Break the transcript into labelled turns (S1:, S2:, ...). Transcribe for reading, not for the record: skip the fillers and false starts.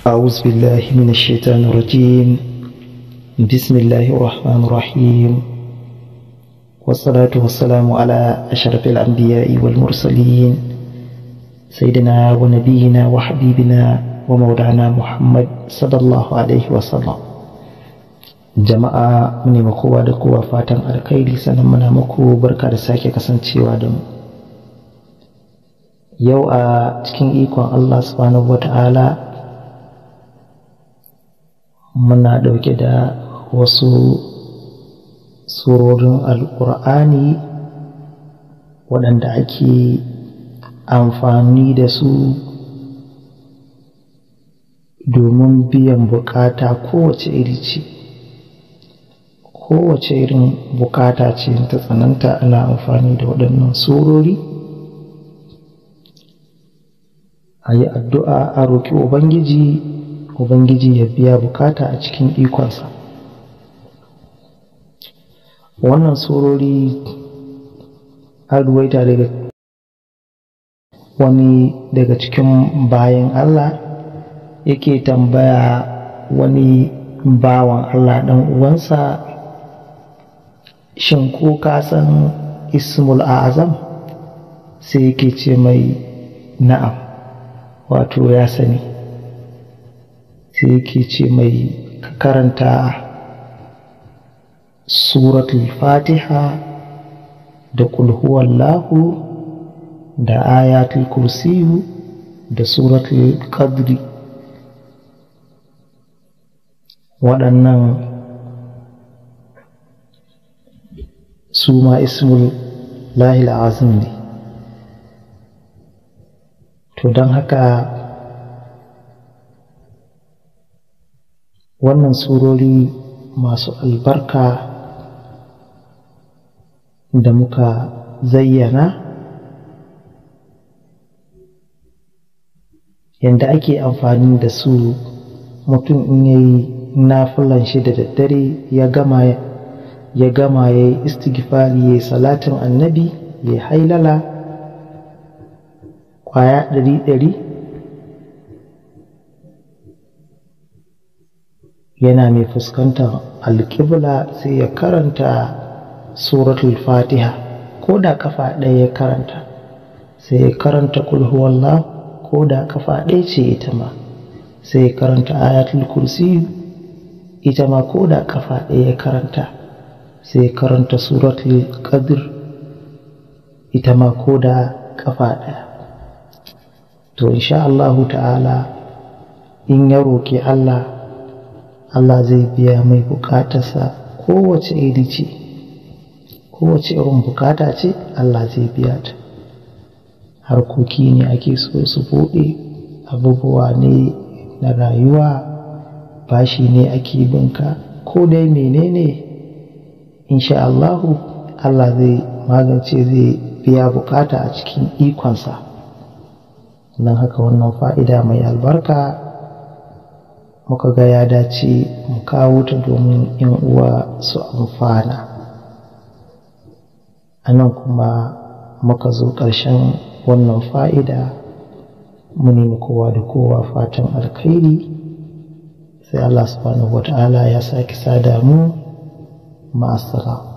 S1: أعوذ بالله من الشيطان الرجيم. بسم الله الرحمن الرحيم، والصلاة والسلام على أشرف الأنبياء والمرسلين، سيدنا ونبينا وحبيبنا ومولانا محمد صلى الله عليه وسلم. Jama'a, mu nemi kowa da kowa fatan alkhairi, sannan muna muku barka da sake kasancewa da mu yau. A cikin ikon Allah subhanahu wata'ala, muna ɗauke da wasu surorin Alƙur'ani waɗanda ake amfani da su domin biyan bukata kowace iri ce. Kowace irin bukata ce ta tsananta, ana amfani da waɗannan surori a yi addu'a, a roƙi Ubangiji, Ubangiji ya biya bukata a cikin ikonsa. Wannan surori an ruwaita daga wani daga cikin bayan Allah, yake tambaya wani bawan Allah ɗan uwansa, "Shin ko ka san Ismul Azam?" Sai yake ce mai na'am, wato ya sani. Sai yake ce mai ka karanta Suratul Fatiha da Kulhuwallahu da Ayatul Kursiyu da Suratul Qadri. Waɗannan su ma Ismul Lahil Azim ne. To, don haka wannan surori masu albarka da muka zayyana yadda ake amfani da su, mutum in yayi nafilan shi da daddare, ya gama, ya yi istighfari, ya yi salatin Annabi, ya yi hailala kwaya 100 100, yana mai fuskantar alƙibla, sai ya karanta Suratul Fatiha ko da kafa ɗaya ya karanta, sai ya karanta Kulhuwallah ko da kafa ɗaya ce ita ma, sai ya karanta Ayatul Kursi, ita ma ko da kafa ɗaya ya karanta, sai ya karanta Suratul Qadr, ita ma ko da kafa ɗaya. To, insha Allahu ta'ala, in ya roƙi Allah, Allah zai biya mai bukatarsa kowace iri ce, kowace irin bukata ce, Allah zai biya ta. Harkoki ne ake so su buɗe, abubuwa ne na rayuwa, bashi ne ake binka, ko dai menene, insha Allahu Allah zai magance, zai biya bukata a cikin ikonsa. Don haka wannan fa'ida mai albarka muka ga ya dace mu kawo ta domin 'yan uwa su amfana. A nan kuma muka zo ƙarshen wannan fa'ida. Mu nemi kowa da kowa fatan alkhairi, sai Allah subhanahu wa ta'ala ya sake sada mu. Ma'assalam.